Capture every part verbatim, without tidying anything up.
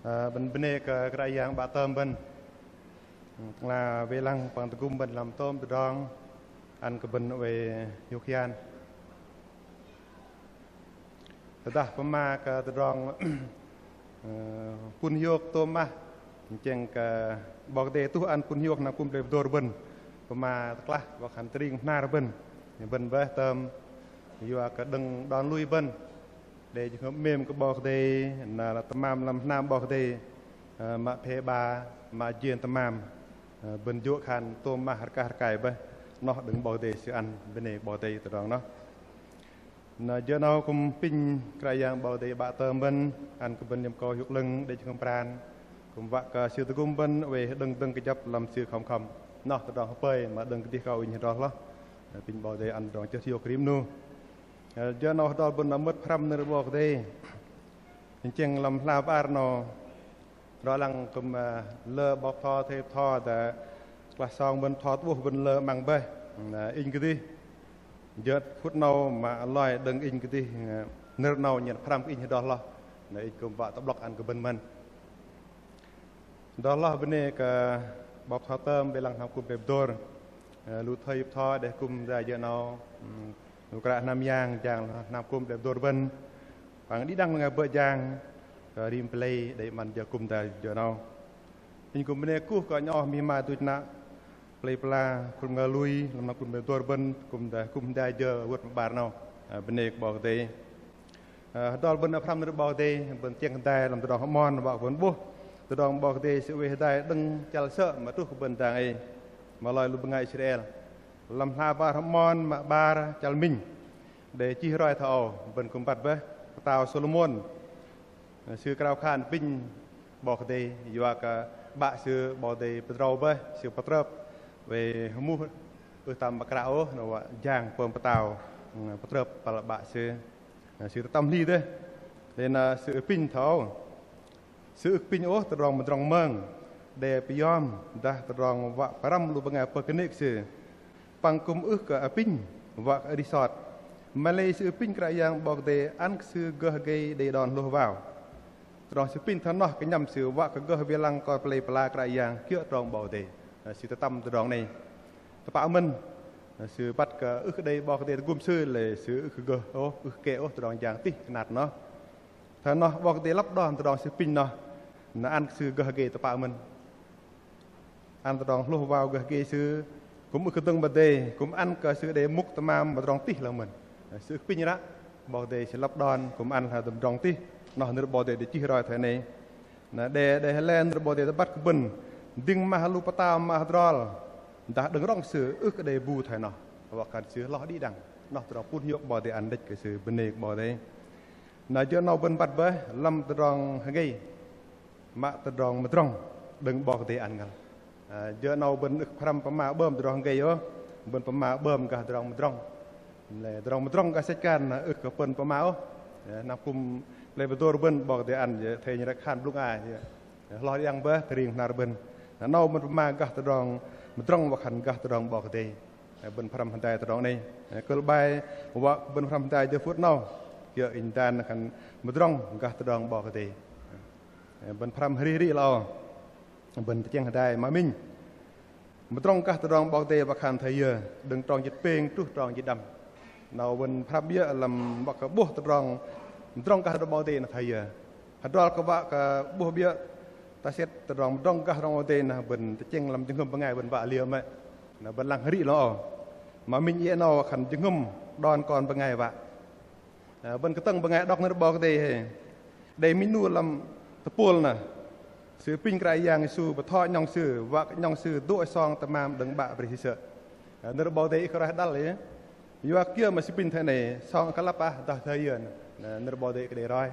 Ơ, bơ̆n bơnê kơ Kră Yang 'Bă tơm bơ̆n. Tơ'ngla wei lăng păng tơgŭm bơ̆n lăm tôm tơdrong ăn kơ bơ̆n oei hiôk hian. Tơdah pơma kơ tơdrong, ơ, pŭn hiôk tôm mă, tơchĕng kơ 'Bok Kei-Dei tuh ăn pŭn hiôk năm kŭm plei pơdôr bơ̆n. Pơma tơklah wă khan tơring hnar bơ̆n. Bơ̆n bơih tơm yua kơ đơ̆ng đon lui bơ̆n đei jơhngơ̆m 'mêm kơ 'Bok Kei-Dei, na lăm tơmam lăm hnam 'Bok Kei-Dei, ơ, mă phe 'ba, mă jên tơmam, ơ, bơ̆n jô̆ khan tôm mă rơkah rơkai bơih, noh đơ̆ng 'Bok Kei-Dei sư ăn, bơnê 'Bok Kei-Dei tơdrong noh. Na jơ 'nâu kŭm apinh Kră Yang 'Bok Kei-Dei 'Bă tơm bơ̆n, ăn kơ bơ̆n liêm akâu hiôk 'lơ̆ng đei jơhngơ̆m pran, kŭm wă kơ sư tơgŭm bơ̆n oei hơđơ̆ng dơ̆ng kơjăp lăm sư khŏm khŏm. Noh tơdrong hơpơi mă đơ̆ng kơdih kơ inh hơdrol hloh. Apinh 'Bok Kei-Dei ăn tơdrong chơt hiôk rim 'nu. Ơ, jơ 'nâu hơdrol bơ̆n mơ̆t pơhrăm nơ̆r 'Bok Kei-Dei. Tơchĕng lăm hla bơar 'nâu, rŏ lăng kŭm, ơ, lơ 'bok bơtho, thây bơtho, dah klah song bơ̆n bơtho tơ'bôh bơ̆n lơ 'măng bơih. Na, inh kơdih jơ̆t phŭt 'nâu mă loi đơ̆ng inh kơdih, ơ, nơ̆r 'nâu nhen pơhrăm kơ inh hơdrol hloh. Na, inh kŭm wă tơ'blŏk ăn kơ bơ̆n mơ̆n. Hơdrol hloh bơnê kơ 'bok bơtho tơm wei lăng hnam kŭm plei pơdôr. Ơ, lu thây bơtho đei kŭm hơdai jơ 'nâu, ưm, lu kră hnam yang jang hnam kŭm plei pơdôr bơ̆n. Păng đĭ đăng lu bơngai bơ̆ jang kơ rim pơlei đei 'măn jơ kŭm hơdai jơ 'nâu. Inh kŭm bơnê kuh kơ 'nhŏng oh mih ma tuch nă, pơlei pơla, khul bơngai lui lăm hnam kŭm plei pơdôr bơ̆n, kŭm hơdai, kŭm hơdai jơ wơ̆t mă 'bar 'nâu. Ơ, bơnê kơ 'Bok Kei-Dei. Ơ, hơdrol bơ̆n pơhrăm nơ̆r 'Bok Kei-Dei, bơ̆n tơchĕng hơdai lăm tơdrong hơmon, wă kơ bơ̆n 'bôh tơdrong 'Bok Kei-Dei sư oei hơdai đơ̆ng chăl sơ̆ mă truh kơ bơ̆n dang ei, mă loi lu bơngai Israel. Lăm hla bơar hơmon mă 'bar chăl minh đei chih roi thoi âu, bơ̆n kŭm băt bơih, pơtao Solomôn, ơ, sư krao khan apinh 'Bok Kei-Dei, yua kơ 'bă sư 'Bok Kei-Dei pơdrâu bơih, sư pơtrơp oei hơmuh ưh tam mă kră ôh, na wă jang pơm pơtao, ưm, pơtrơp păl 'bă sư. Na, sư tơtăm hli dêh. Lei na sư apinh thoi âu. Sư ưh kơ apinh ôh tơdrong mơdrŏng mơ̆ng đe pơyom dah tơdrong wă pơrăm lu bơngai pơkơnê̆ kơ sư. Păng kŭm ưh kơ apinh wă kơ arih sot. Mă lei sư apinh Kră Yang 'Bok Kei-Dei ăn kơ sư gơh gei đei đon hlôh wao. Tơdrong sư apinh thoi noh kơnhăm sư wă kơ gơh wei lăng kon pơlei pơla Kră Yang kiơ̆ trong 'Bok Kei-Dei. Sư tơtăm tơdrong 'nâu. Tơpă mơ̆n, sư băt kơ ưh kơ đei 'Bok Kei-Dei tơgŭm sư lei sư ưh kơ gơh ôh, ưh kơ kĕ ôh tơdrong jang tih kơnat noh. Thoi noh 'Bok Kei-Dei lăp đon tơdrong sư apinh noh, na ăn kơ sư gơh gei tơpă mơ̆n. Ăn tơdrong hlôh wao gơh gei sư, kŭm ưh kơ dơ̆ng mă dei, kŭm ăn kơ sư đei mŭk tơmam mơdrŏng tih lăng mơ̆n. Sư ưh kơ apinh ră, 'Bok Kei-Dei sư lăp đon, kŭm ăn hăm mơdrŏng tih, noh nơ̆r 'Bok Kei-Dei đei chih roi thoi noh. Na đe, đe hơlen nơ̆r 'Bok Kei-Dei tơbăt kơ bơ̆n dĭng mah lu pơtao mă hơdrol dah đơ̆ng rŏng sư ưh kơ đei bu thoi noh. Wă khan sư hloh đĭ đăng. Noh tơdrong pŭn hiôk 'Bok Kei-Dei ăn đĕch kơ sư, bơnê kơ 'Bok Kei-Dei. Na jơ 'nâu bơ̆n băt bơih lăm tơdrong hơgei mă tơdrong mơdrŏng đơ̆ng 'Bok Kei-Dei ăn ngăl. Ơ, jơ 'nâu bơ̆n ưh kơ pơhrăm pơma 'bơm tơdrong hơgei ôh, bơ̆n pơma 'bơm gah tơdrong mơdrŏng. Lei tơdrong mơdrŏng gah sĕch akar na ưh kơ pơ̆n pơma ôh. Ơ, hnam kŭm plei pơdôr bơ̆n 'Bok Kei-Dei ăn, thei nhơ̆ ră khan blŭng a, hloh đĭ đăng bơih tơring hnar bơ̆n. Na 'nâu bơ̆n pơma gah tơdrong mơdrŏng wă khan gah tơdrong 'Bok Kei-Dei. Ơ, bơ̆n pơhrăm hơdai tơdrong 'nâu. Ơ, kơ̆l bai wă bơ̆n pơhrăm hơdai jơ phŭt 'nâu. Kiơ̆ inh dan khan mơdrŏng gah tơdrong 'Bok Kei-Dei. Ơ, bơ̆n pơhrăm arih arih lơ âu. Bơ̆n tơchĕng hơdai mă minh. Mơdrŏng gah tơdrong 'Bok Kei-Dei wă khan thoi yơ, đơ̆ng trong jĭt pêng truh trong jĭt đăm. 'Nâu bơ̆n pơhrăm 'biơ̆ lăm wă kơ 'bôh tơdrong mơdrŏng gah tơdrong 'Bok Kei-Dei noh thoi yơ. Hơdrol kơ wă kơ 'bôh 'biơ̆ ta sĕt tơdrong mơdrŏng gah tơdrong 'Bok Kei-Dei noh bơ̆n tơchĕng lăm jơhngơ̆m bơngai bơ̆n wă liơ mơ̆i. Na bơ̆n lăng arih lơ âu. Mă minh iĕ 'nâu wă khan jơhngơ̆m đon kon bơngai wă. Ơ, bơ̆n kơtơ̆ng bơngai đŏk nơ̆r 'Bok Kei-Dei hei. Đei minh 'nu lăm tơpôl noh. Sư apinh Kră Yang Yêsu bơtho 'nhŏng sư, wă kơ 'nhŏng sư dô̆ song tơmam đơ̆ng 'Bă bri sơ̆. Ơ, nơ̆r 'Bok Kei-Dei ưh kơ roi hơdăh lei. Yua kiơ mă sư apinh thoi noh, song kơ lăp ah, dah thoi yơ. Ơ, nơ̆r 'Bok Kei-Dei kơ đei roi.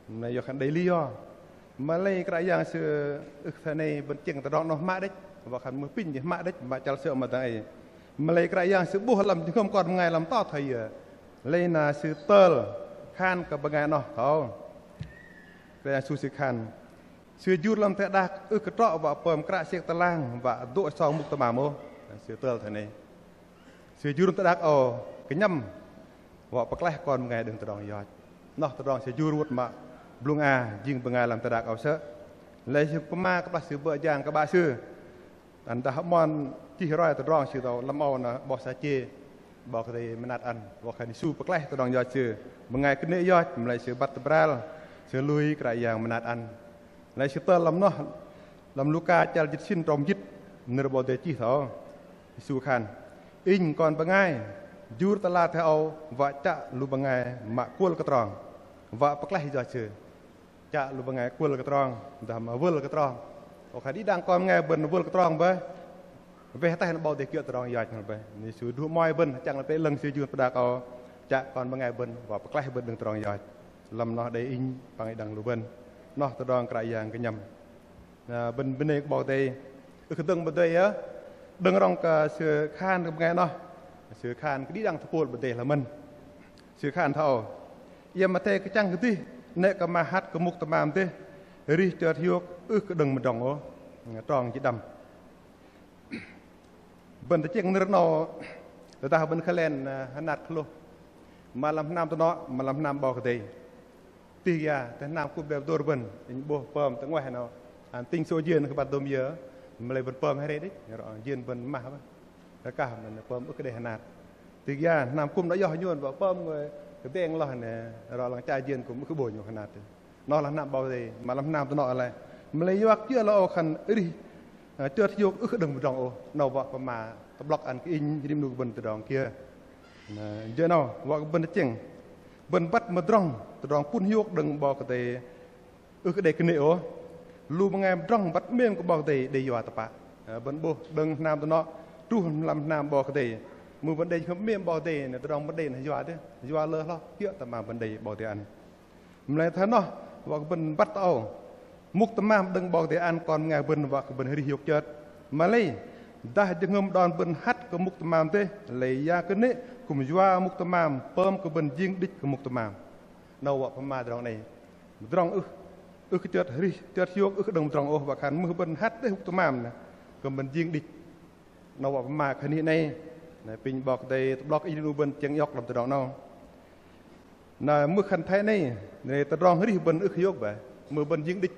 Mă lei yua khan đei li yơ. Mă lei Kră Yang sư ưh kơ thoi noh, bơ̆n tơchĕng tơdrong noh hmă đĕch. Wă khan mưh apinh jơ̆ hmă đĕch, mă chăl sơ̆ mă dang ei. Mă lei Kră Yang sư 'bôh lăm jơhngơ̆m kon bơngai lăm to thoi yơ. Lei na sư tơl khan kơ bơngai noh thoi âu. Kră Yang Yêsu sư khan. Sư jur lăm teh đak ưh kơ trŏ wă pơm kră sek tơlang wă dô̆ song mŭk tơmam ôh. Sư tơl thoi noh. Sư jur lăm teh đak âu kơnhăm wă pơklaih kon bơngai đơ̆ng tơdrong yoch. Noh tơdrong sư jur wơ̆t mă blŭng a jing bơngai lăm teh đak âu sơ̆. Lei sư pơma kơplah sư bơ̆ jang kơ 'bă sư. Ăn dah hơmon chih roi tơdrong sư dâu lăm âu na 'bok Sachê. 'Bok Kei-Dei mơnat ăn, 'bok khan Yêsu pơklaih tơdrong yoch sư. Bơngai kơnê̆ yoch, mă lei sư băt tơbral, sư lui Kră Yang mơnat ăn. Lei sư tơl lăm noh, lăm Luka chăl jĭt sĭn trong jĭt, nơ̆r 'Bok Kei-Dei chih thoi âu. Yêsu khan: Inh kon bơngai, jur tơla thoi âu, wă chă lu bơngai mă kuôl kơ trong, wă pơklaih yoch sư. Chă lu bơngai kuôl kơ trong, dah mă wơl kơ trong. Ơ khan đĭ đăng kon bơngai bơ̆n wơl kơ trong bơih, weh ataih na 'Bok Kei-Dei kiơ̆ tơdrong yoch noh bơih. Yêsu druh mơai bơ̆n, achăng lăm pơlei 'lơ̆ng sư jur pơđak âu, chă kon bơngai bơ̆n wă pơklaih bơ̆n đơ̆ng tơdrong yoch. Lăm noh đei inh păng đĭ đăng lu bơ̆n. Noh tơdrong Kră Yang kơnhăm. Na, bơ̆n bơnê kơ 'Bok Kei-Dei. Ưh kơ dơ̆ng bơdei yơ, đơ̆ng rŏng kơ sư khan kơ bơngai noh, sư khan kơ đĭ đăng tơpôl bơdei hla mơ̆n. Sư khan thoi âu: Iĕm athei kơchăng kơdih, 'nĕ kơ mă hăt kơ mŭk tơmam dêh, rih chơt hiôk ưh kơ đơ̆ng mơdrŏng ôh. Trong jĭt đăm. Bơ̆n tơchĕng nơ̆r 'nâu, tơdah bơ̆n kơlen, ơ, hơnat kơ hlôh. Mă lăm hnam tơnŏ, mă lăm hnam 'Bok Kei-Dei. Tih gia, tơ hnam kŭm đe dôr bơ̆n, inh 'bôh pơm tơ 'nguaih 'nâu. Ăn tinh số jên kơ băt dôm yơ, mă lei bơ̆n pơm hơrê đĕch, jên bơ̆n mah bơih. Rơkah bơ̆n pơm ưh kơ đei hơnat. Tih gia, hnam kŭm đe iŏk nhôn, bơ̆n pơm ngôi kơdeng lơ noh, rŏ lăng chă jên kŭm ưh kơ 'bôh nhôn hơnat. Noh lăm hnam 'Bok Kei-Dei, mă lăm hnam tơnŏ lei. Mă lei yua kơ kiơ lơ âu khan rih, ơ, chơt hiôk ưh kơ đơ̆ng mơdrŏng ôh. 'Nâu wă pơma tơ'blŏk ăn kơ inh rim 'nu kơ bơ̆n tơdrong kiơ. Na, jơ 'nâu wă kơ bơ̆n tơchĕng. Bơ̆n băt mơdrŏng tơdrong pŭn hiôk đơ̆ng 'Bok Kei-Dei ưh kơ đei kơnê̆ ôh. Lu bơngai mơdrŏng băt 'mêm kơ 'Bok Kei-Dei đei yua tơpă. Ơ, bơ̆n 'bôh đơ̆ng hnam tơnŏ truh lăm hnam 'Bok Kei-Dei. Mưh bơ̆n đei jơhngơ̆m 'mêm 'Bok Kei-Dei na tơdrong bơ̆n đei na yua dêh. Yua lơ hloh kiơ̆ tơ mă bơ̆n đei 'Bok Kei-Dei ăn. Mă lei thoi noh, wă kơ bơ̆n băt tơ âu. Mŭk tơmam đơ̆ng 'Bok Kei-Dei ăn kon bơngai bơ̆n wă kơ bơ̆n rih hiôk chơt. Mă lei, dah jơhngơ̆m đon bơ̆n hăt kơ mŭk tơmam dêh, lei yua kơnê̆ kư̆m yua mŭk tơmam, pơm kơ bơ̆n jing đĭch kơ mŭk tơmam. 'Nâu wă pơma tơdrong 'nâu. Mơdrŏng ưh, ưh kơ chơt rih, chơt hiôk ưh kơ đơ̆ng mơdrŏng ôh, wă khan mưh bơ̆n hăt dêh mŭk tơmam na, kư̆m bơ̆n jing đĭch. 'Nâu wă pơma khan hĭ 'nâu, na apinh 'Bok Kei-Dei tơ'blŏk inh 'nu bơ̆n tơchĕng iŏk lăm tơdrong 'nâu. Na mưh khan thoi 'nâu, na tơdrong rih bơ̆n ưh kơ hiôk bơih, mưh bơ̆n jing đĭch.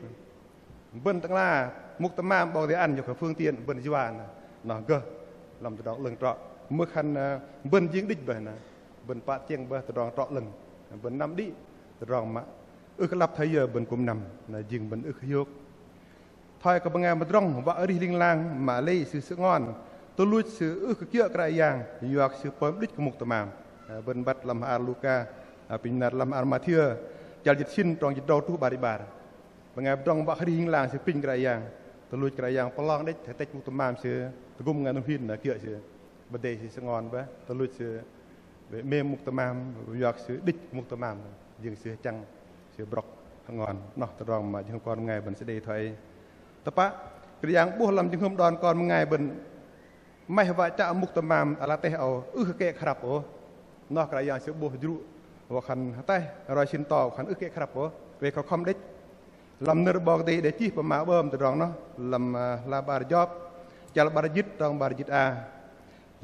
Bơ̆n tơ'ngla, mŭk tơmam 'Bok Kei-Dei ăn yua kơ phương tiện bơ̆n yua na, noh gơh lăm tơdrong 'lơ̆ng trŏ. Mưh khan, ơ, bơ̆n jing đĭch bơih na, bơ̆n pă tơchĕng bơih tơdrong trŏ 'lơ̆ng. Bơ̆n năm đĭ tơdrong mă ưh kơ lăp thoi yơ bơ̆n kư̆m năm, na jing bơ̆n ưh kơ hiôk. Thoi kơ bơngai mơdrŏng wă rih ling lang, mă lei sư sơ'ngon, tuch luch sư ưh kơ kiơ̆ Kră Yang, yua kơ sư pơm đĭch kơ mŭk tơmam. Ơ, bơ̆n băt lăm hla ar Luka, ơ, apinh năr lăm hla ar Mathiơ, chăl jĭt sĭn trong jĭt tơdrâu truh 'bar jĭt 'bar. Bơngai mơdrŏng wă rih ling lang sư apinh Kră Yang, tuch luch Kră Yang pơlong đĕch, tĕch mŭk tơmam sư, tơgŭm bơngai nŭm hin na kiơ̆ sư. Bơdei sư sơ'ngon bơih, tuch luch sư 'mêm mŭk tơmam, yua kơ sư đĭch mŭk tơmam, jing sư hơchăng, sư brŏk hơ'ngon. Noh tơdrong mă jơhngơ̆m kon bơngai bơ̆n sư đei thoi ei. Tơpă, Kră Yang 'bôh lăm jơhngơ̆m đon kon bơngai bơ̆n 'maih wă chă mŭk tơmam ala teh âu ưh kơ kĕ krăp ôh. Noh Kră Yang sư 'bôh jrŭ, wă khan ataih roi sĭn to, wă khan ưh kĕ krăp ôh, wei khŏm đĕch. Lăm nơ̆r 'Bok Kei-Dei đe chih pơma 'bơm tơdrong noh, lăm, ơ, hla bơar Jôp, chăl 'bar jĭt, trong 'bar jĭt a.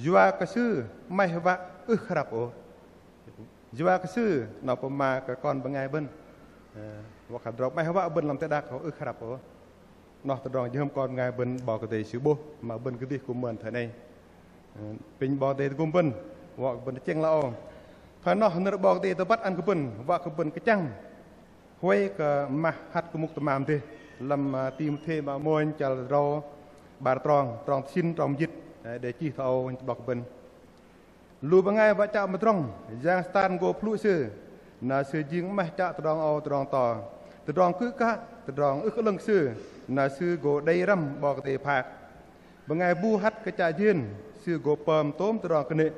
Yua kơ sư 'maih wă ưh krăp ôh. Yua kơ sư, noh pơma kơ kon bơngai bơ̆n. Ơ, wă khan tơdrong 'maih wă bơ̆n lăm teh đak âu ưh krăp ôh. Noh tơdrong jơhngơ̆m kon bơngai bơ̆n 'Bok Kei-Dei sư 'bôh, mă bơ̆n kơdih kư̆m mơn thoi 'nâu. Ơ, apinh 'Bok Kei-Dei tơgŭm bơ̆n, wă kơ bơ̆n tơchĕng lơ âu. Thoi noh nơ̆r 'Bok Kei-Dei tơbăt ăn kơ bơ̆n, wă kơ bơ̆n kơchăng huay kơ mă hăt kơ mŭk tơmam dêh. Lăm, ơ, Timôthê mă mônh chăl tơdrâu 'bar trong, trong tơsĭn, trong mơjĭt. Ơ, đe chih thoi âu, tơ'blŏk bơ̆n. Lu bơngai wă chă mơdrŏng, yang Satan gô pơhlŭ sư, na sư jing 'maih chă tơdrong âu tơdrong to. Tơdrong kư̆ kă, tơdrong ưh kơ 'lơ̆ng kơ sư, na sư gô đei răm 'Bok Kei-Dei phak. Bơngai bu hăt kơ chă jên, sư gô pơm tôm tơdrong kơnê̆.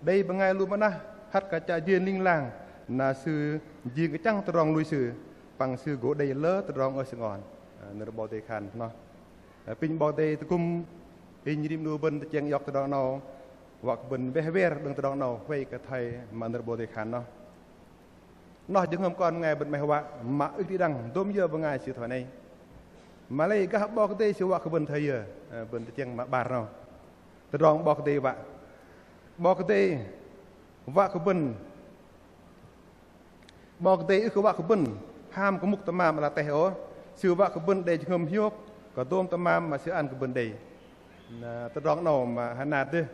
Đei bơngai lu mơnah hăt kơ chă jên ling lang, na sư jing kơchăng tơdrong lui sư, păng sư gô đei lơ tơdrong ơh sơ'ngon. Ơ, nơ̆r 'Bok Kei-Dei khan noh. Ơ, apinh 'Bok Kei-Dei tơgŭm inh rim 'nu bơ̆n tơchĕng iŏk tơdrong 'nâu, wă kơ bơ̆n weh wer đơ̆ng tơdrong 'nâu, huay kơ thoi mă nơ̆r 'Bok Kei-Dei khan noh. Noh jơhngơ̆m kon bơngai bơ̆n 'maih wă, mă ưh đĭ đăng, dôm yơ bơngai sư thoi 'nâu. Mă lei gah 'Bok Kei-Dei sư wă kơ bơ̆n thoi yơ, ơ, bơ̆n tơchĕng mă 'bar noh. Tơdrong 'Bok Kei-Dei wă. 'Bok Kei-Dei wă kơ bơ̆n 'Bok Kei-Dei ưh kơ wă kơ bơ̆n ham kơ mŭk tơmam ala teh ôh. Sư wă kơ bơ̆n đei jơhngơ̆m hiôk kơ dôm tơmam mă Sư ăn kơ bơ̆n đei. Na tơdrong 'nâu mă hơnat dêh.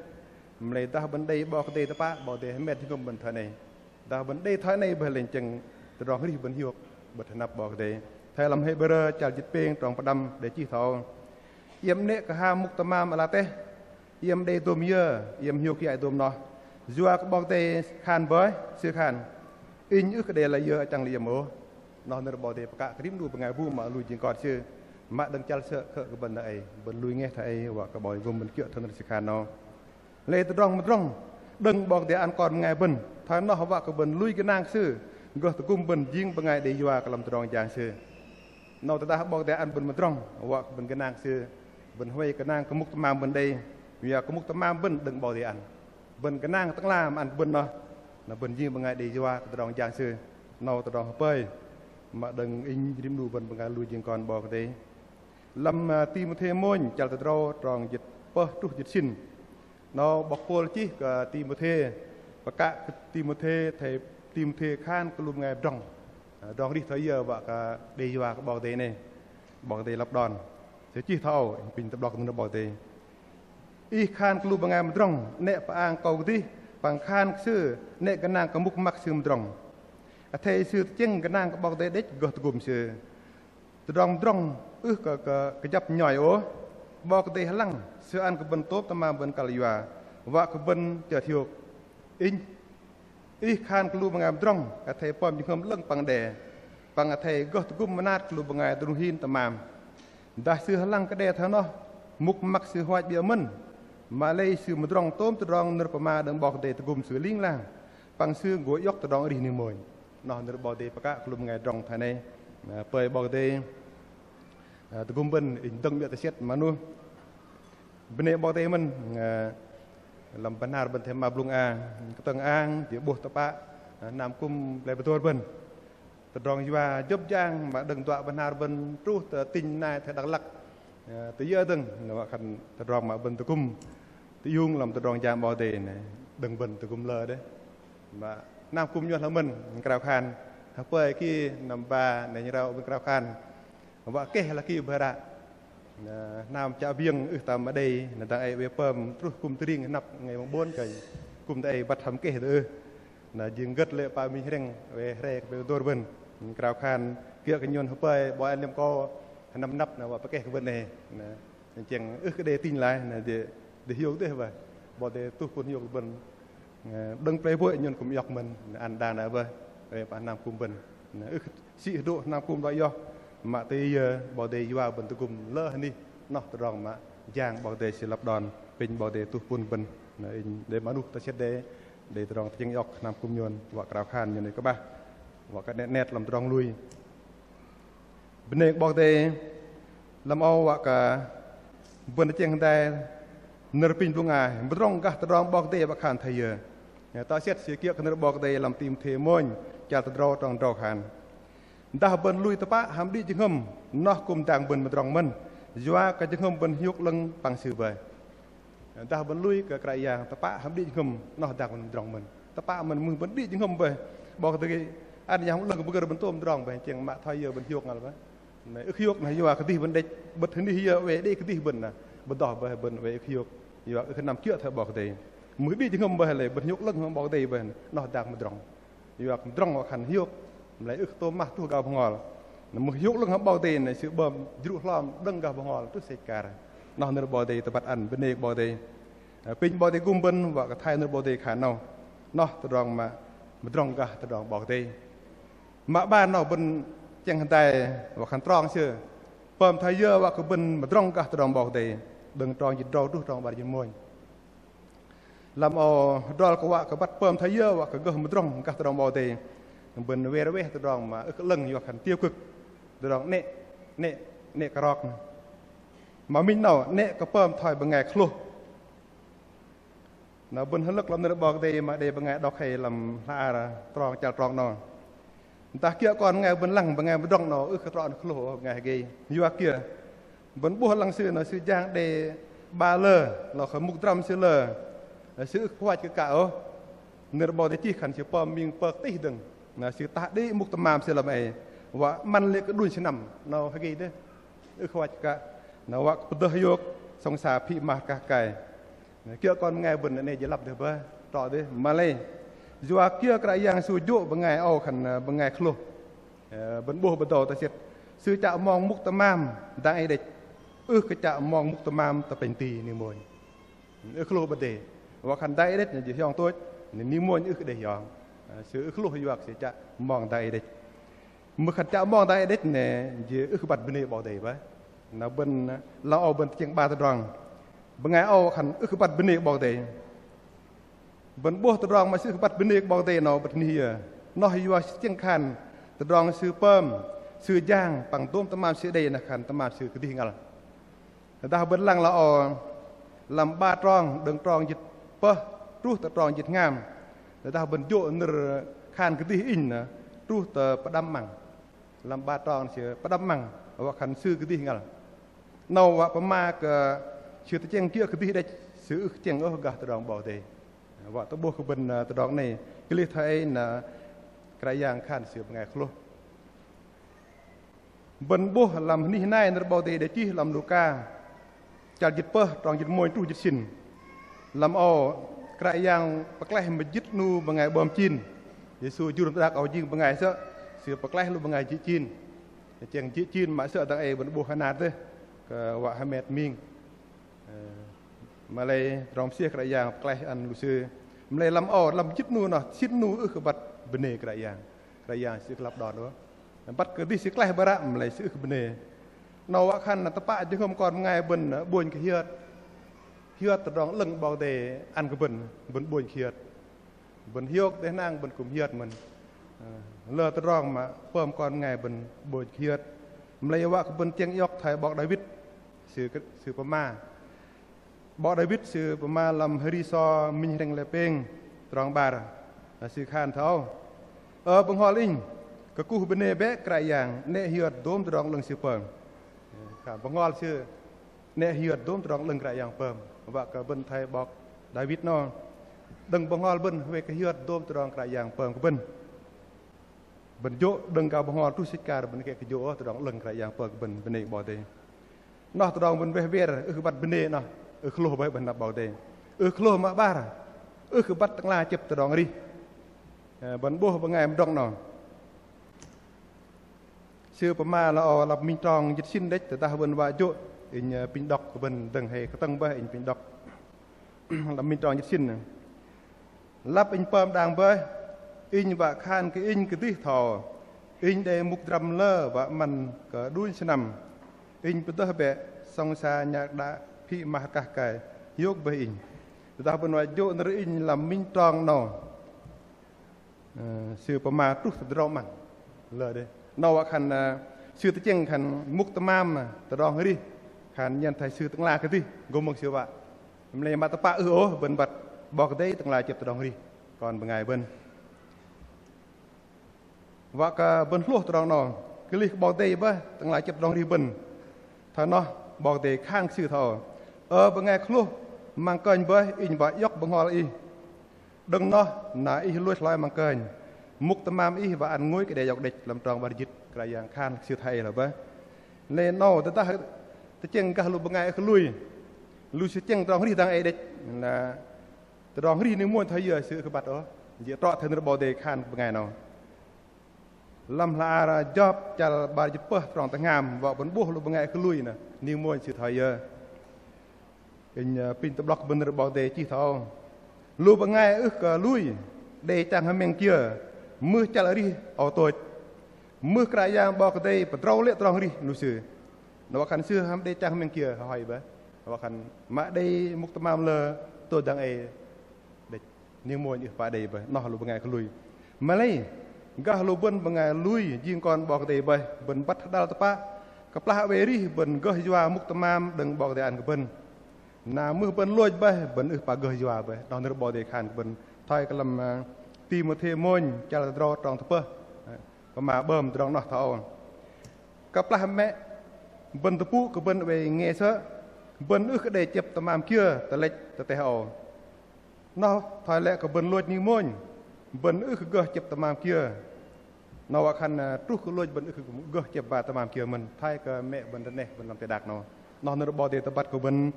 Mă lei dah bơ̆n đei 'Bok Kei-Dei tơpă, 'Bok Kei-Dei hơmet jơhngơ̆m bơ̆n thoi noh. Dah bơ̆n đei thoi noh bơih lĕ chĕng tơdrong arih bơ̆n hiôk bơ̆t hơnăp 'Bok Kei-Dei. Thoi lăm Hêbrơ chăl jĭt pêng trong pơđăm đei chih thoi âu: Iĕm 'nĕ kơ ha mŭk tơmam ala teh, iĕm đei dôm yơ, iĕm hiôk hiai dôm noh. Yua kơ 'Bok Kei-Dei khan bơih, Sư khan: Inh ưh kơ đei layơ achăng lei iĕm ôh. Noh nơ̆r 'Bok Kei-Dei pơkă kơ rim 'nu bơngai bu mă lui jing kon Sư. Mă đơ̆ng chăl sơ̆ khơ̆ kơ bơ̆n dang ei, bơ̆n lui ngeh thoi ei, wă kơ 'Bok Kei-Dei gŭm bơ̆n kiơ̆ thoi nơ̆r Sư khan noh. Lei tơdrong mơdrŏng đơ̆ng 'Bok Kei-Dei ăn Kon bơngai bơ̆n, thoi noh wă kơ bơ̆n lui gơnang Sư, gơh tơgŭm bơ̆n jing bơngai đei yua kơ lăm tơdrong jang Sư. 'Nâu tơdah 'Bok Kei-Dei ăn bơ̆n mơdrŏng, wă kơ bơ̆n gơnang Sư, bơ̆n huay gơnang kơ mŭk tơmam bơ̆n đei, yua kơ mŭk tơmam bơ̆n đơ̆ng 'Bok Kei-Dei ăn. Bơ̆n gơnang Tơ'ngla mă ăn bơ̆n noh, na bơ̆n jing bơngai đei yua kơ tơdrong jang Sư. 'Nâu tơdrong hơpơi mă đơ̆ng inh rim 'nu bơ̆n bơngai lui jing kon 'Bok Kei-Dei. Lăm, ơ, Timôthê mônh, chăl tơdrâu, trong jĭt pơh truh jĭt sĭn. 'Nâu 'bok Pôl chih kơ Timôthê, pơkă kơ Timôthê, athei Timôthê khan kơ lu bơngai mơdrŏng. Ơ, tơdrong arih thoi yơ wă kơ đei yua kơ 'Bok Kei-Dei noh, 'Bok Kei-Dei lăp đon. Sư chih thoi âu, apinh tơ'blŏk nơ̆r 'Bok Kei-Dei. Ih khan kơ lu bơngai mơdrŏng, 'nĕ pơang akâu kơdih, păng khan kơ sư, 'nĕ gơnang kơ mŭk măk sư mơdrŏng. Athei sư tơchĕng gơnang kơ 'Bok Kei-Dei đĕch gơh tơgŭm sư. Tơdrong mơdrŏng ưh kơ, kơ, kơjăp nhoi ôh. 'Bok Kei-Dei hơlăng, Sư ăn kơ bơ̆n tôm tơmam bơ̆n kăl yua, wă kơ bơ̆n chơt hiôk. Inh, ih khan kơ lu bơngai mơdrŏng, athei pơm jơhngơ̆m 'lơ̆ng păng đe, păng athei gơh tơgŭm mơnat kơ lu bơngai dơnung hin tơmam. Dah sư hơlăng kơ đe thoi noh, mŭk măk sư huach 'biơ̆ mơ̆n, mă lei sư mơdrŏng tôm tơdrong nơ̆r pơma đơ̆ng 'Bok Kei-Dei tơgŭm sư ling lang, păng sư gô iŏk tơdrong arih ning mônh. Noh nơ̆r 'Bok Kei-Dei pơkă kơ lu bơngai mơdrŏng thoi noh. Ơ, hơpơi 'Bok Kei-Dei, ơ, tơgŭm bơ̆n, inh dơ̆ng 'biơ̆ tơsĕt mă nuih. Bơnê 'Bok Kei-Dei mơ̆n, ơ, lăm bơhnar bơ̆n athei mă blŭng a, kơtơ̆ng ang, jê̆ 'bôh tơpă, ơ, hnam kŭm plei Bơdôr bơ̆n. Tơdrong yua jơ̆p jang mă đơ̆ng duă bơhnar bơ̆n truh tơ tỉnh nai athei Đăk Lăk. Ơ, tơ yơ dơ̆ng, wă khan tơdrong mă bơ̆n tơgŭm tơiung lăm tơdrong jang 'Bok Kei-Dei noh, đơ̆ng bơ̆n tơgŭm lơ dêh. Mă hnam kŭm nhôn hla mơ̆n, krao khan, hơpơi ki năm ba, nĕnh rao bơ̆n krao khan. Wă keh lăki bơih ră. Na, hnam Chă Viêng ưh tam mă đei, na dang ei oei pơm truh kŭm tơring hơnăp ngai mơ̆ng 'bôn kơnh. Kŭm dang ei băt hăm keh dơ̆ng ưh. Na jing gơ̆t lê̆ pă minh hrĕng, oei hre kơ pơdôr bơ̆n. Krao khan, kiơ̆ kơ nhôn hơpơi, 'bok ăn lăm kơ, hơnăm năp na wă pơkeh kơ bơ̆n ei. Na, chĕng ưh kơ đei tinh lai, na dêh, dêh hiôk dêh bơih. 'Bok Kei-Dei tuh pŭn hiôk bơ̆n. Ơ, đơ̆ng plei bôih nhôn kŭm iŏk mơ̆n, ăn đang na bơih, ơ, pă hnam kŭm bơ̆n. Ơ, ưh sĭ hơdrô̆ hnam kŭm đuaih yŏh, mă tơ yơ 'Bok Kei-Dei yua bơ̆n tơgŭm lơ hơnih, noh tơdrong mă jang 'Bok Kei-Dei sư lăp đon, apinh 'Bok Kei-Dei tuh pŭn bơ̆n. Ơ, inh đei mă nuih tơsĕt đei, đei tơdrong tơchĕng iŏk hnam kŭm nhôn, wă krao khan nhôn đei kơ'bah, wă kơ 'net 'net lăm tơdrong lui. Bơnê kơ 'Bok Kei-Dei, lăm âu wă kơ bơ̆n tơchĕng hơdai nơ̆r apinh blŭng a, mơdrŏng gah tơdrong 'Bok Kei-Dei wă khan thoi yơ. Tơsĕt sư kiơ̆ kơ nơ̆r 'Bok Kei-Dei lăm Timôthê mônh, chăl tơdrâu trong drâu khan. Dah bơ̆n lui tơpă hăm đĭ jơhngơ̆m, noh kŭm dang bơ̆n mơdrŏng mơ̆n, yua kơ jơhngơ̆m bơ̆n hiôk 'lơ̆ng păng Sư bơih. Dah bơ̆n lui kơ Kră Yang tơpă hăm đĭ jơhngơ̆m, noh dang bơ̆n mơdrŏng mơ̆n. Tơpă mơ̆n mưh bơ̆n đĭ jơhngơ̆m bơih, 'Bok Kei-Dei ăn Yang 'Lơ̆ng pơgơ̆r bơ̆n tôm tơdrong bơih, chĕng mă thoi yơ bơ̆n hiôk ngăl bơih. Na ưh hiôk na yua kơdih bơ̆n đĕch, bơ̆t hơnih yơ oei đei kơdih bơ̆n na, bơ̆n dŏ bơih bơ̆n oei ưh hiôk, yua ưh năm kiơ̆ thoi 'Bok Kei-Dei. Mưh đĭ jơhngơ̆m bơih lei bơ̆n hiôk 'lơ̆ng hăm 'Bok Kei-Dei bơih, noh dang mơdrŏng. Yua kơ mơdrŏng wă khan hiôk, mă lei ưh tôm mă truh gah bơhngol. Na mưh hiôk 'lơ̆ng hăm 'Bok Kei-Dei na sư bơm jrŭ hlom đơ̆ng gah bơhngol truh sĕch akar. Noh nơ̆r 'Bok Kei-Dei tơbăt ăn bơnê kơ 'Bok Kei-Dei. Ơ, apinh 'Bok Kei-Dei gŭm bơ̆n wă kơ thoi nơ̆r 'Bok Kei-Dei khan 'nâu. Noh tơdrong mă mơdrŏng gah tơdrong 'Bok Kei-Dei. Mă 'bar 'nâu bơ̆n tơchĕng hơdai wă khan trong sư. Pơm thoi yơ wă kơ bơ̆n mơdrŏng gah tơdrong 'Bok Kei-Dei. Đơ̆ng trong jĭt drâu truh trong 'bar jĭt mônh. Lăm âu hơdrol kơ wă kơ băt pơm thoi yơ wă kơ gơh mơdrŏng gah tơdrong 'Bok Kei-Dei. Bơ̆n wer weh tơdrong mă ưh kơ 'lơ̆ng yua khan tiêu cực. Tơdrong 'nĕ, 'nĕ, 'nĕ kơ rok. Mă minh 'nâu 'nĕ kơ pơm thoi bơngai kơhlôh. Na bơ̆n hơlơ̆k lăm nơ̆r 'Bok Kei-Dei mă đei bơngai đŏk hei lăm hla ar trong chăl trong 'nâu. Dah kiơ̆ kon bơngai bơ̆n lăng bơngai mơdrŏng 'nâu ưh kơ trŏ kơhlôh bơngai hơgei. Yua kiơ? Bơ̆n 'bôh lăng sư na sư jang đei 'ba lơ, lơ kơ mŭk drăm sư lơ. Sư ưh kơ pơhuach kơ kă ôh. Nơ̆r 'Bok Kei-Dei chih khan sư pơm ming pơk tih dơ̆ng. Na sư tah đĭ mŭk tơmam sư lăm ei. Wă 'măn lê̆ kơ đunh sơnăm, 'nâu hơgei dêh. Ưh kơ wă kơ, 'nâu wă kơ pơdơh hiôk, sŏng sa phĭ mah kah kai. Kiơ̆ kon bơngai bơ̆n 'nâu jơlăp dêh bơih, trŏ dêh, mă lei. Yua kiơ Kră Yang Sư jô̆ bơngai âu khan, ơ, bơngai kơ hlôh. Ơ, bơ̆n 'bôh bơdâu tơsĭt. Sư chă mong mŭk tơmam dang ei đĕch. Ưh kơ chă mong mŭk tơmam tơ plĕnh ti ning mônh. Ưh kơ hlôh 'bơ̆t đei. Wă khan dang ei đĕch 'nâu jơ̆ hiong tôch, ning mônh ưh kơ đei hiong. Ơ, sư ưh kơ hlôh yua kơ sư chă mong dang ei đĕch. Mưh khan chă mong dang ei đĕch 'nâu jơ̆ ưh kơ băt bơnê 'Bok Kei-Dei bơih. Na bơ̆n, ơ, lăng âu bơ̆n tơchĕng 'bar tơdrong. Bơngai âu khan ưh kơ băt bơnê 'Bok Kei-Dei. Bơ̆n 'bôh tơdrong mă sư ưh kơ băt bơnê 'Bok Kei-Dei 'nâu bơ̆t anih yơ. Noh yua sư tơchĕng khan tơdrong sư pơm, sư jang păng dôm tơmam sư đei na khan tơmam sư kơdih ngăl. Tơdah bơ̆n lăng lơ âu lăm 'bar trong, đơ̆ng trong jĭt pơh truh tơ trong jĭt hngam. Tơdah bơ̆n jô̆ nơ̆r khan kơdih inh na truh tơ pơđăm 'măng. Lăm 'bar trong sư pơđăm 'măng, wă khan sư kơdih ngăl. 'Nâu wă pơma kơ sư tơchĕng kiơ̆ kơdih đĕch, sư ưh kơ tơchĕng ôh gah tơdrong 'Bok Kei-Dei. Wă tơ'bôh kơ bơ̆n, ơ, tơdrong 'nâu, kơlih thoi ei na Kră Yang khan sư bơngai kơ hlôh. Bơ̆n 'bôh lăm anih nai nơ̆r 'Bok Kei-Dei đei chih lăm Luka. Chăl jĭt pơh, trong jĭt mônh truh jĭt sĭn. Lăm âu, Kră Yang pơklaih mơjĭt 'nu bơngai 'bơm chin. Yêsu jur teh đak âu jing bơngai sơ̆, sư pơklaih lu bơngai jĭ chin. Tơchĕng jĭ chin mă sơ̆ dang ei bơ̆n 'bôh hơnat dêh, kơ wă hơmet ming. Ơ, mă lei tơdrong mơsêh Kră Yang pơklaih ăn lu sư. Mă lei lăm âu, lăm mơjĭt 'nu noh, sĭn 'nu ưh kơ băt bơnê Kră Yang. Kră Yang sư ưh kơ lăp đon ôh. Băt kơdih sư klaih bơih ră, mă lei sư ưh kơ bơnê. 'Nâu wă khan na tơpă jơhngơ̆m kon bơngai bơ̆n, ơ, 'bônh kơ hiơt. Hiơt tơdrong 'lơ̆ng 'Bok Kei-Dei ăn kơ bơ̆n, bơ̆n 'bônh kơ hiơt. Bơ̆n hiôk dêh hnang bơ̆n kư̆m hiơt mơ̆n. Ơ, lơ tơdrong mă pơm kon bơngai bơ̆n 'bônh kơ hiơt. Mă lei wă kơ bơ̆n tơchĕng iŏk thoi 'bok Đawit sư, sư pơma. 'Bok Đawit sư pơma lăm Hơri sô minh hrĕng lei pêng trong 'bar. Sư khan thoi âu: Ơ bơhngol inh, kơkuh bơnê bĕ Kră Yang, 'nĕ hiơt dôm tơdrong 'lơ̆ng sư pơm. Khan bơhngol sư 'nĕ hiơt dôm tơdrong 'lơ̆ng Kră Yang pơm. Wă kơ bơ̆n thoi 'bok Đawit 'nâu. Đơ̆ng bơhngol bơ̆n huay kơ hiơt dôm tơdrong Kră Yang pơm kơ bơ̆n. Bơ̆n jô̆ đơ̆ng gah bơhngol truh sĕch akar bơ̆n kĕ kơ jô̆ tơdrong 'lơ̆ng Kră Yang pơm kơ bơ̆n, bơnê 'Bok Kei-Dei. Noh tơdrong bơ̆n weh wer, ưh kơ băt bơnê noh, ưh kơ hlôh bơih bơ̆n năp 'Bok Kei-Dei. Ưh kơ hlôh mă 'bar, ưh kơ băt Tơ'ngla chĕp tơdrong arih. Ơ, bơ̆n 'bôh bơngai mơdrŏng noh. Sư pơma lơ âu lăm minh trong jĭt sĭn đĕch, tơdah bơ̆n wă jô̆, inh, ơ, apinh đŏk kơ bơ̆n dơ̆ng hei kơtơ̆ng bơih, inh apinh đŏk. Lăm minh trong jĭt sĭn. Lăp inh pơm đang bơih, inh wă khan kơ inh kơdih thoi âu. Inh đei mŭk drăm lơ wă 'măn kơ đunh sơnăm. Inh pơdơh bĕ sŏng sa nhạc đa phĭ mah kah kai hiôk bơih inh. Tơdah bơ̆n wă jô̆ nơ̆r inh lăm minh trong 'nâu. Ơ, sư pơma truh tơdrâu 'măn. Lơ đei. 'Nâu wă khan, ơ, sư tơchĕng khan mŭk tơmam, ơ, tơdrong arih. Khan nhen thoi sư Tơ'ngla kơdih, gô mơ̆ng sư wă. Mă lei mă tơpă ưh ôh, bơ̆n băt 'Bok Kei-Dei Tơ'ngla chĕp tơdrong arih. Kon bơngai bơ̆n. Wă kơ bơ̆n hlôh tơdrong 'nâu. Kơlih kơ 'Bok Kei-Dei bơih, Tơ'ngla chĕp tơdrong arih bơ̆n. Thoi noh, 'Bok Kei-Dei khan kơ sư thoi âu. Ơ bơngai kơ hlôh, măng kơnh bơih, inh wă iŏk bơhngol ih. Đơ̆ng noh na ih lôch hloi măng kơnh, mŭk tơmam ih wă ăn ngôi kơ đe iŏk đĕch. Lăm trong 'bar jĭt Kră Yang khan kơ sư thoi ei lơ bơih. Lei 'nâu tơdah tơchĕng gah lu bơngai ưh kơ lui, lu sư tơchĕng tơdrong arih dang ei đĕch, na tơdrong arih ning mônh thoi yơ sư ưh kơ băt ôh. Jĭ trŏ thoi nơ̆r 'Bok Kei-Dei khan kơ bơngai 'nâu. Lăm hla ar Jôp chăl 'bar jĭt pơh trong tơhngam, wă bơ̆n 'bôh lu bơngai ưh kơ lui na, ning mônh sư thoi yơ. Inh, ơ, apinh tơ'blŏk bơ̆n nơ̆r 'Bok Kei-Dei chih thoi âu. Lu bơngai ưh kơ lui, đei chang hơmĕng kiơ, mưh chăl arih âu tôch. Mưh Kră Yang 'Bok Kei-Dei pơdrâu lê̆ tơdrong arih lu sư. Na wă khan sư hăm đei chang hơmĕng kiơ, hơhoi bơih. Wă khan mă đei mŭk tơmam lơ tôch dang ei đĕch. Ning mônh ưh pă đei bơih, noh lu bơngai kơ lui. Mă lei, gah lu bơ̆n bơngai lui, jing kon 'Bok Kei-Dei bơih, bơ̆n băt hơđăl tơpă. Kơplah oei arih, bơ̆n gơh yua mŭk tơmam đơ̆ng 'Bok Kei-Dei ăn kơ bơ̆n. Na mưh bơ̆n lôch bơih, bơ̆n ưh pă gơh yua bơih. Noh nơ̆r 'Bok Kei-Dei khan kơ bơ̆n. Thoi kơ lăm, ơ, Timôthê mônh, chăl tơdrâu trong tơpơh. Pơma 'bơm tơdrong noh thoi âu. Kơplah mĕ bơ̆n tơpŭ kơ bơ̆n oei nge sơ̆, bơ̆n ưh kơ đei chĕp tơmam kiơ tơlĕch tơteh âu. Noh thoi lĕ kơ bơ̆n lôch ning mônh, bơ̆n ưh kơ gơh chĕp tơmam kiơ. Noh wă khan, ơ, truh kơ lôch bơ̆n ưh kơ gơh chĕp ba tơmam kiơ mơ̆n, thoi kơ mĕ bơ̆n tơ neh bơ̆n lăm teh đak noh. Noh nơ̆r 'Bok Kei-Dei tơbăt kơ bơ̆n,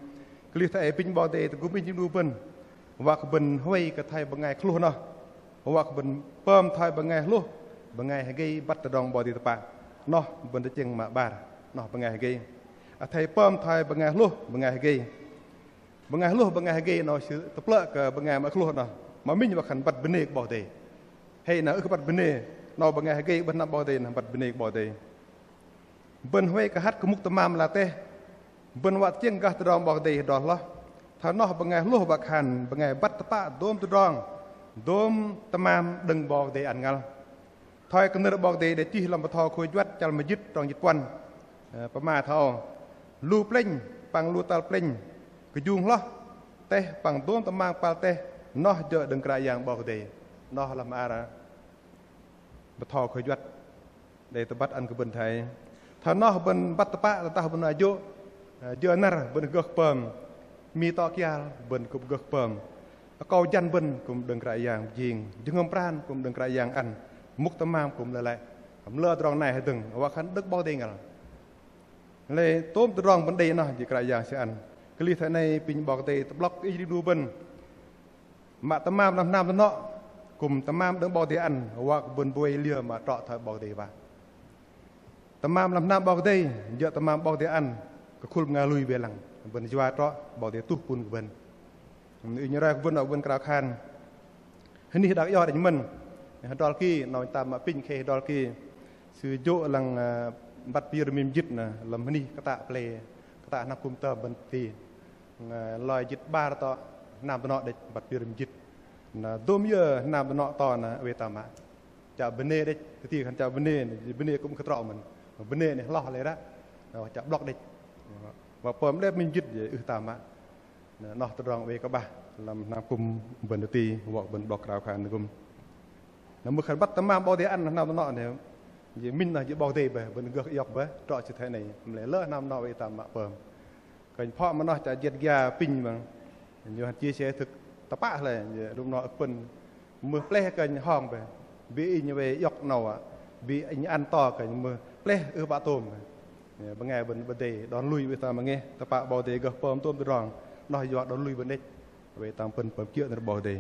kơlih thoi ei apinh 'Bok Kei-Dei tơgŭm inh jing 'nu bơ̆n. Wă kơ bơ̆n huay kơ thoi bơngai kơhlôh noh. Wă kơ bơ̆n pơm thoi bơngai hlôh, bơngai hơgei băt tơdrong 'Bok Kei-Dei tơpă. Noh bơ̆n tơchĕng mă 'bar, noh bơngai hơgei. Athei pơm thoi bơngai hlôh, bơngai hơgei. Bơngai hlôh, bơngai hơgei noh sư tơplơ̆ kơ bơngai mă kơhlôh noh. Mă minh wă khan băt bơnê kơ 'Bok Kei-Dei. Hei na ưh kơ băt bơnê, noh bơngai hơgei bơ̆n hnam 'Bok Kei-Dei noh băt bơnê kơ 'Bok Kei-Dei. Bơ̆n huay kơ hăt kơ mŭk tơmam ala teh. Bơ̆n wă tơchĕng gah tơdrong 'Bok Kei-Dei hơdrol hloh. Thoi noh bơngai hlôh wă khan bơngai băt tơpă dôm tơdrong, dôm tơmam đơ̆ng 'Bok Kei-Dei ăn ngăl. Thoi kơ nơ̆r 'Bok Kei-Dei đe chih lăm bơtho khôi juăt chăl mơjĭt trong jĭt puăn. Ơ, pơma thoi âu: Lu plĕnh păng lu tăl plĕnh kơjung hloh, teh păng dôm tơmam kơpal teh noh jơ̆ đơ̆ng Kră Yang 'Bok Kei-Dei. Noh lăm ar bơtho khôi juăt đei tơbăt ăn kơ bơ̆n thoi. Thoi noh bơ̆n băt tơpă tơdah bơ̆n jô̆, ơ, jơ năr bơ̆n gơh pơm, mi tŏ kial bơ̆n kư̆m gơh pơm. Akâu jăn bơ̆n kư̆m đơ̆ng Kră Yang jing, jơhngơ̆m pran kư̆m đơ̆ng Kră Yang ăn, mŭk tơmam kư̆m lei lăi. Hăm lơ tơdrong nai hơdơ̆ng, wă khan đơ̆ng 'Bok Kei-Dei ngăl. Lei tôm tơdrong bơ̆n đei noh jing Kră Yang Sư ăn. Kơlih thoi noh apinh 'Bok Kei-Dei tơ'blŏk inh jing 'nu bơ̆n. Mă tơmam lăm hnam dơnŏ kư̆m tơmam đơ̆ng 'Bok Kei-Dei ăn, wă kơ bơ̆n bơwei liơ mă trŏ thoi 'Bok Kei-Dei wă. Tơmam lăm hnam 'Bok Kei-Dei jơ̆ tơmam 'Bok Kei-Dei ăn kơ khul bơngai lui wei lăng, bơ̆n yua trŏ 'Bok Kei-Dei tuh pŭn kơ bơ̆n. Inh roi kơ bơ̆n, ơ, bơ̆n krao khan. Hơnih đak iŏk đĕch mơ̆n. Hơdrol ki, noh tam mă apinh khei hơdrol ki. Sư jô̆ lăng, ơ, băt pơyơ̆r mĭn mơjĭt noh, lăm hơnih kơtă pơlei, kơtă hnam kŭm tơm bơ̆n ti. Ơ, loi jĭt 'bar tŏ hnam dơnŏ đĕch băt pơyơ̆r mĭn mơjĭt. Na dôm yơ hnam dơnŏ to na oei tam mă. Chă bơnê đĕch, kơti khan chă bơnê, bơnê kư̆m kơ trŏ mơ̆n. Bơnê noh hloh lei ră. Na chă 'blŏk đĕch. Wă pơm đĕch mĭn mơjĭt ưh tam mă. Na noh tơdrong oei kơ'bah lăm hnam kŭm bơ̆n tơ ti, wă bơ̆n 'blŏk krao khan tơgŭm. Na mưh khan băt tơmam 'Bok Kei-Dei ăn hnam dơnŏ noh. Jing minh noh jing 'Bok Kei-Dei bơih, bơ̆n gơh iŏk bơih, trŏ sư thoi noh, mă lei lơ hnam dơnŏ oei tam mă pơm. Kơnh phŏ mă noh chă jet gia apinh mă. Yua chia sẻ thực tơpă hloi, jing lu mơnơ̆ng ưh pơ̆n mưh pleh kơnh hŏng bơih. Bĭ inh wei iŏk 'nâu wă. Bĭ inh ăn to kơnh mưh pleh ưh bă tôm. Bơngai bơ̆n 'bơ̆t đei đon lui wei tam mă ngeh, tơpă 'Bok Kei-Dei gơh pơm tôm tơdrong. Noh yua đon lui bơ̆n đĕch. Wei tam pơ̆n pơm kiơ̆ nơ̆r 'Bok Kei-Dei.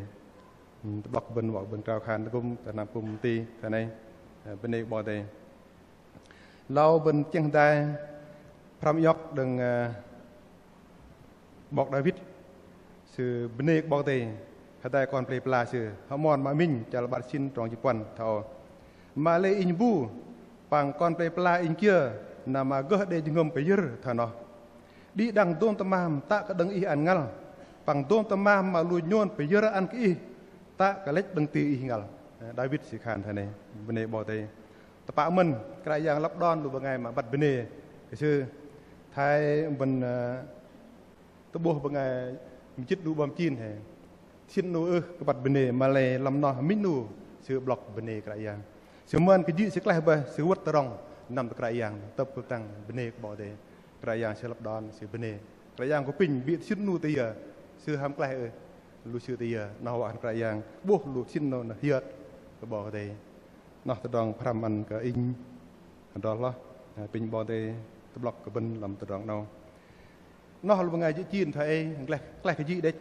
Tơ'blŏk bơ̆n wă bơ̆n krao khan tơgŭm, tơ hnam kŭm ti, thoi noh. Bơnê 'Bok Kei-Dei. Lau bơ̆n tơchĕng hơdai pơhrăm iŏk đơ̆ng, ơ, 'bok Đawit, sư bơnê kơ 'Bok Kei-Dei, hơdai kon pơlei pơla sư, hơmon mă minh, chăl 'bar jĭt sĭn trong jĭt puăn, thoi âu: Mă lei inh bu, păng kon pơlei pơla inh kiơ, na mă gơh đei jơhngơ̆m pơyơ̆r thoi noh. Đĭ đăng dôm tơmam tă kơ đơ̆ng Ih ăn ngăl, păng dôm tơmam mă lu nhôn pơyơ̆r ăn kơ Ih, tă kơ lĕch đơ̆ng ti Ih ngăl. Đawit sư khan thoi noh, bơnê 'Bok Kei-Dei. Tơpă mơ̆n, Kră Yang lăp đon lu bơngai mă băt bơnê kơ Sư. Thoi bơ̆n, ơ, tơ'bôh bơngai mơjĭt 'nu 'bơm chin hei. Sĭn 'nu ưh kơ băt bơnê, mă lei lăm noh minh 'nu sư 'blŏk bơnê Kră Yang. Sư mơn kơjĭ sư klaih bơih, sư wơ̆t tơdrong năm tơ Kră Yang, tơpơ̆l tăng bơnê kơ 'Bok Kei-Dei. Kră Yang sư lăp đon, sư bơnê. Kră Yang kơ apinh bĭ sĭn 'nu tơ yơ, sư hăm klaih ưh, lu sư tơ yơ, noh wă khan Kră Yang 'bôh lu sĭn 'nu noh hiơt kơ 'Bok Kei-Dei. Noh tơdrong pơhrăm ăn kơ inh hơdrol hloh, apinh 'Bok Kei-Dei tơ'blŏk kơ bơ̆n lăm tơdrong 'nâu. Noh lu bơngai jĭ chin thoi ei, klaih, klaih kơjĭ đĕch.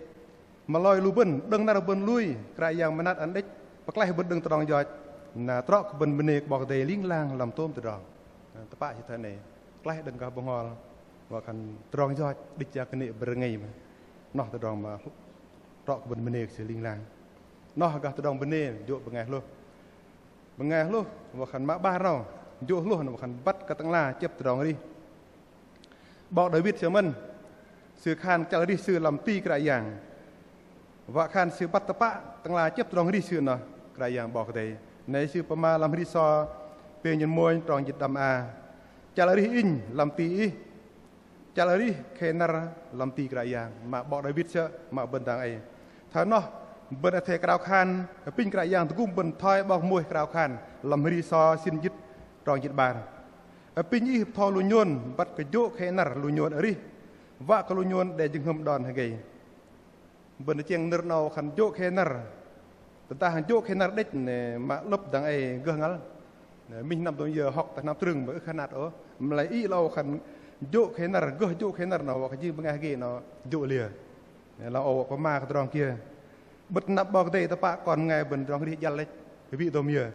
Mă lei lu bơ̆n, đơ̆ng năr bơ̆n lui, Kră Yang mơnat ăn đĕch, pơklaih bơ̆n đơ̆ng tơdrong yoch, na trŏ kơ bơ̆n bơnê kơ 'Bok Kei-Dei ling lang lăm tôm tơdrong. Tơpă sư thoi noh, klaih đơ̆ng gah bơhngol, wă khan tơdrong yoch, đĭch yang kơnê̆ bơrngei mă. Noh tơdrong mă trŏ kơ bơ̆n bơnê kơ Sư ling lang. Noh gah tơdrong bơnê, jô̆ bơngai hlôh. Bơngai hlôh, wă khan mă 'bar 'nâu, jô̆ hlôh 'nâu wă khan băt kơ tơ'ngla chĕp tơdrong arih. 'Bok Đawit sư mơ̆n, sư khan chăl arih sư lăm ti Kră Yang. Wă khan sư băt tơpă tơ'ngla chĕp tơdrong arih sư noh Kră Yang 'Bok Kei-Dei. Noh sư pơma lăm hơri so pêng jĭt mônh trong jĭt đăm a. Chăl arih inh lăm ti Ih. Chăl arih khei năr lăm ti Kră Yang, mă 'Bok Đawit sơ̆, mă bơ̆n dang ei. Thoi noh, bơ̆n athei krao khan, apinh Kră Yang tơgŭm bơ̆n thoi 'bok Môis krao khan, lăm hơri so sĭn jĭt, trong jĭt 'bar. Apinh Ih bơtho lu nhôn, băt kơ jô̆ khei năr lu nhôn arih, wă kơ lu nhôn đei jơhngơ̆m đon hơgei. Bơ̆n tơchĕng nơ̆r 'nâu khan jô̆ khei năr. Tơdah jô̆ khei năr đĕch noh mă 'lơ̆p dang ei gơh ngăl. Minh hnam dôm yơ hŏk tơ hnam trưng mă ưh kơ hơnat ôh. Mă lei ih lơ âu khan jô̆ khei năr, gơh jô̆ khei năr noh wă kơ jing bơngai hơgei noh jô̆ liơ. Lăm âu wă pơma kơ tơdrong kiơ. Bơ̆t năp 'Bok Kei-Dei tơpă kon bơngai bơ̆n tơdrong arih jăl đĕch, wih dôm yơ.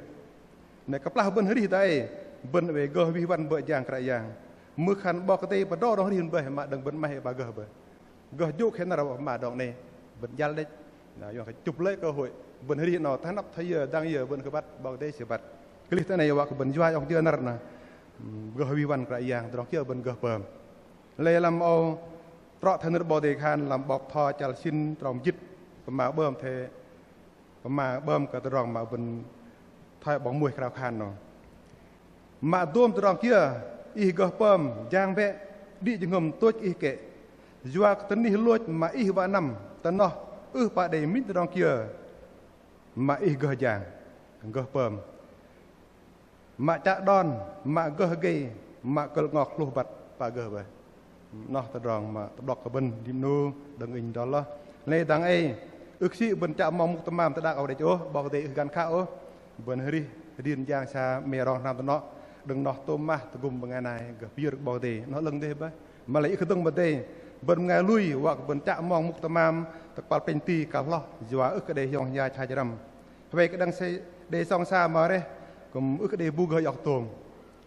Noh kơplah bơ̆n arih dang ei, bơ̆n oei gơh wih wăn bơ̆ jang Kră Yang. Mưh khan 'Bok Kei-Dei pơdrâu tơdrong arih bơih, mă đơ̆ng bơ̆n 'maih ba gơh bơih. Gơh jô̆ khei năr wă pơma tơdrong 'nei, bơ̆n jăl đĕch. Noh yua kơ chŭp lê̆ cơ hội bơ̆n arih noh tơ hnăp thoi yơ dang yơ bơ̆n kơ băt 'Bok Kei-Dei sư băt. Kơlih tơ 'nei wă kơ bơ̆n yua iŏk jơ năr noh gơh wih wăn Kră Yang, tơdrong kiơ bơ̆n gơh pơm. Lei lăm âu trŏ thoi nơ̆r 'Bok Kei-Dei khan lăm 'bok Bơtho chăl sĭn trong mơjĭt, pơma 'bơm thoi, pơma 'bơm kơ tơdrong mă bơ̆n thoi 'bok muih krao khan noh. Mă dôm tơdrong kiơ ih gơh pơm jang bĕ, đĭ jơhngơ̆m tôch ih kĕ. Yua kơ tơnih lôch mă ih wă năm tơ noh ưh pă đei minh tơdrong kiơ mă ih gơh jang, gơh pơm. Mă chă đon, mă gơh gei, mă kơ̆l 'ngok hlôh băt pă gơh bơih. Noh tơdrong mă tơ'blŏk kơ bơ̆n rim 'nu đơ̆ng inh đon loh. Lei dang ei ưh kơ sĭ bơ̆n chă mong mŭk tơmam tơ đak âu đĕch ôh, 'Bok Kei-Dei ưh kơ găn khă ôh. Bơ̆n arih adrin jang sa mĕ rong hnam tơnŏ, đơ̆ng noh tôm mah tơgŭm bơngai nai gơh pơyơ̆r kơ 'Bok Kei-Dei. Noh 'lơ̆ng dêh bơih. Mă lei ưh kơ dơ̆ng mă dei bơ̆n bơngai lui wă kơ bơ̆n chă mong mŭk tơmam tơ kơpal plĕnh ti kăl hloh, yua ưh kơ đei hiong hơnhach hach răm. Hơwei kơ đăng đei sŏng sa mă reh kư̆m ưh kơ đei bu gơh iŏk tôm.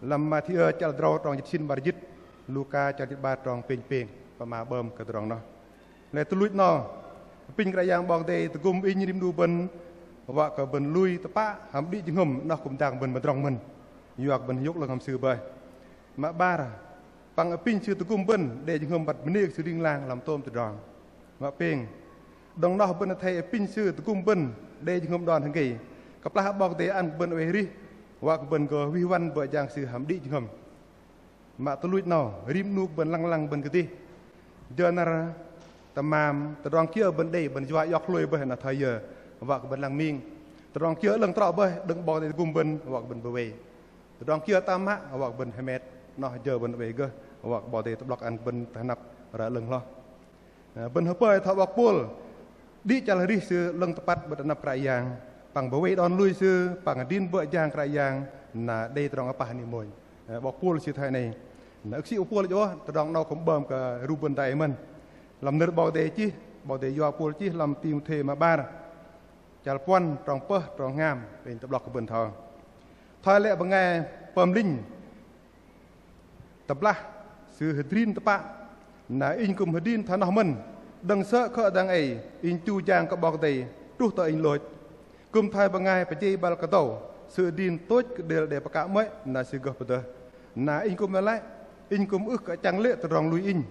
Lăm Mathiơ chăl drâu trong jĭt sĭn 'bar jĭt, Luka chăl jĭt 'bar trong pêng pêng, pơma 'bơm kơ tơdrong noh. Lei tuch luch noh, apinh Kră Yang 'Bok Kei-Dei tơgŭm inh rim 'nu bơ̆n, wă kơ bơ̆n lui tơpă hăm đĭ jơhngơ̆m, noh kư̆m dang bơ̆n mơdrŏng mơ̆n. Yua kơ bơ̆n hiôk 'lơ̆ng hăm Sư bơih. Mă 'bar, păng apinh Sư tơgŭm bơ̆n đei jơhngơ̆m băt bơnê kơ Sư ling lang lăm tôm tơdrong. Mă pêng, đơ̆ng noh bơ̆n athei apinh Sư tơgŭm bơ̆n đei jơhngơ̆m đon hơgei. Kơplah 'Bok Kei-Dei ăn kơ bơ̆n oei arih, wă kơ bơ̆n gơh wih wăn bơ̆ jang Sư hăm đĭ jơhngơ̆m. Mă tuch luch noh, rim 'nu kơ bơ̆n lăng lăng bơ̆n kơdih. Jơ năr tơmam, tơdrong kiơ bơ̆n đei, bơ̆n yua iŏk hlôi bơih noh thoi yơ, wă kơ bơ̆n lăng ming. Tơdrong kiơ 'lơ̆ng trŏ bơih, đơ̆ng 'Bok Kei-Dei tơgŭm bơ̆n, wă kơ bơ̆n bơwei. Tơdrong kiơ tam mă, wă kơ bơ̆n hơmet, noh jơ bơ̆n oei gơh, wă kơ 'Bok Kei-Dei tơ'blŏk ăn kơ bơ̆n tơ hnăp ră 'lơ̆ng hloh. Bơ̆n hơpơi thoi 'bok Pôl, đĭ chăl arih sư 'lơ̆ng tơpăt bơ̆n tơ hnăp Kră Yang, păng bơwei đon lui sư, păng adrin bơ̆ jang Kră Yang, na đei tơdrong apah ning mônh. 'Bok Pôl sư thoi 'nei. Na ưh kơ sĭ 'bok Pôl đĕch ôh, tơdrong 'nâu kư̆m 'bơm kơ rup bơ̆n dang ei mơ̆n. Lăm nơ̆r 'Bok Kei-Dei chih, 'Bok Kei-Dei yua Pôl chih lăm Timôthê mă 'bar, chăl puăn, trong pơh, trong hngam, inh tơ'blŏk kơ bơ̆n thoi. Thoi lĕ bơngai pơm linh tơblah sư hơdrin tơpă, na inh kư̆m hơdrin thoi noh mơ̆n. Đơ̆ng sơ̆ khơ̆ dang ei inh chu jang kơ 'Bok Kei-Dei truh tơ inh lôch. Kư̆m thoi bơngai pơjei băl kơdâu, sư hơdrin tôch kơ đêl đe pơkă 'mơ̆i, na sư gơh pơdơh. Na inh kư̆m lei lăi, inh kư̆m ưh kơ achăng lê̆ tơdrong lui inh.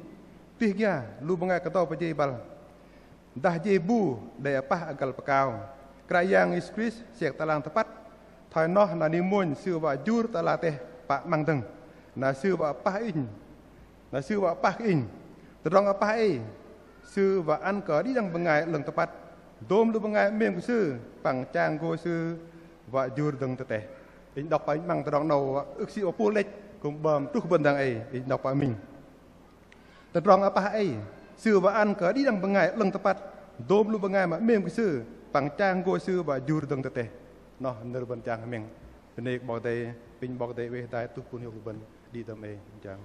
Tih gia lu bơngai kơdâu pơjei băl, dah jei bu đei apah akăl pơkao. Kră Yang Yêsu Krist sek tơlang tơpăt. Thoi noh na ning mônh Sư wă jur tơ ala teh pă 'măng dơ̆ng. Na Sư wă apah inh. Na Sư wă apah kơ inh. Tơdrong apah ei Sư wă ăn kơ đĭ đăng bơngai 'lơ̆ng tơpăt. Dôm lu bơngai 'mêm kơ Sư păng chang gô Sư wă jur dơ̆ng tơ teh. Inh đŏk pă minh 'măng tơdrong 'nâu ưh kơ sĭ 'bok Pôl đĕch, kư̆m 'bơm truh bơ̆n dang ei, inh đŏk pă minh. Tơdrong apah ei Sư wă ăn kơ đĭ đăng bơngai 'lơ̆ng tơpăt, dôm lu bơngai mă 'mêm kơ Sư păng chang gô Sư wă jur dơ̆ng tơ teh. Noh nơ̆r bơ̆n chang hơmĕng. Bơnê kơ 'Bok Kei-Dei, apinh 'Bok Kei-Dei oei hơdai tŭ pŭn hiôk lu bơ̆n đĭ tơm ei chang.